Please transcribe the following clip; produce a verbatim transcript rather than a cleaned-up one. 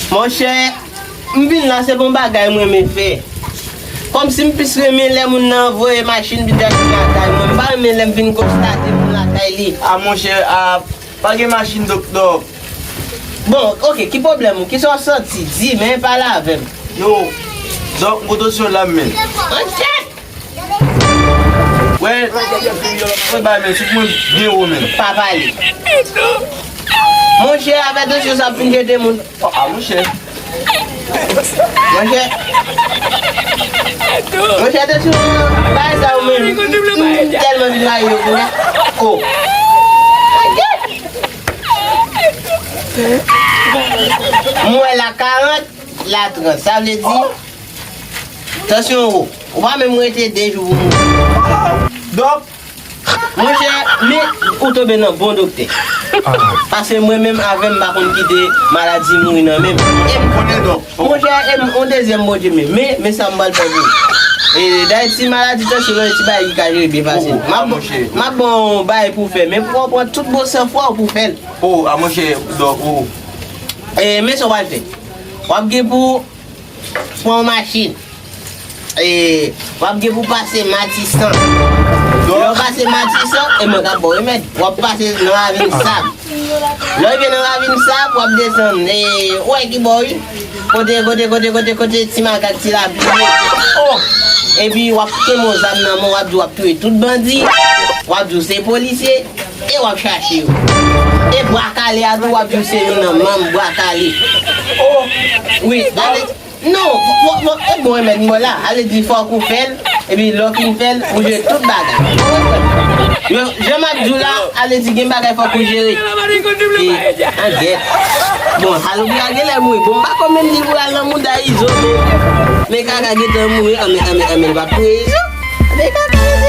Monchè, m vin la se bon bagay m renmen fè. Kòmsi m plis renmen lè moun nan voye machin vin dèyè lakay mwen. M pa renmen lè m vin konstate moun lakay li. A monchè, a, pa gen machin Dòk Dòk. Bon, oke, ki pwoblèm ou? Kisa w santi? Di, men pale avè m. Yo, Dòk, m pote w sou la men. Anchèt! Wè, wè bay men, souf mwen byen wo men. Pa pale. Monchè, avè tansyon sa ap fin jete moun. Oh, a monchè. Monchè. Monchè, tansyon bay sa ou men. M tèlman vin rayi yo kounye a. Oh. Mwen la karant, la trant. Sa vle di, tansyon wo. Ou pa menm rete de jou pou mouri. Dòk, monchè, men ou tonbe nan bon doktè. Paske mwen menm avè m pa konn kite maladi mouri nan men m. E m konnen dòk. Monchè, e m, on dezyèm Bondye men, men, men sa m pral fè pou ou. E dayè ti maladi tansyon nan ti bagay ki ka jere byen fasil. M ap, m ap bon bagay pou fè, men pou w pran tout bon san fwa w pou fè l. Oh, a monchè, dòk, oh. E men sa w pral fè. W ap gen pou pran yon machin. E, w ap gen pou pase Matisan. Lè w pase Matisan, e mwen k ap ba w remèd. W ap pase nan ravin Sab. Lè w rive nan ravin Sab, w ap desann. E, ou wè ki bò, wi. Kote, kote, kote, kote, kote ti makak, ti lapli. Oh! Epi w ap kenbe yon zam nan men w, w ap di w ap touye tout bandi. W ap di w se polisye. E w ap chache yo. E bwa kale a tou, w ap di w se youn nan manm bwa kale. Oh! Wi, ale. Non, bon, bon, e bon remèd m ba w la. Ale di fòk ou fè l, epi lè w fin fè l, ou jere tout bagay. Yo, jan m ap di w la, ale di gen bagay fòk ou jere. E, an gèt. Bon, Aloubia genlè mouri. Bon, m pa konn menm li pou al nan mouda Izo, men, men kaka gentan mouri, anmen, anmen, anmen, l p ap touye Izo. Men kaka,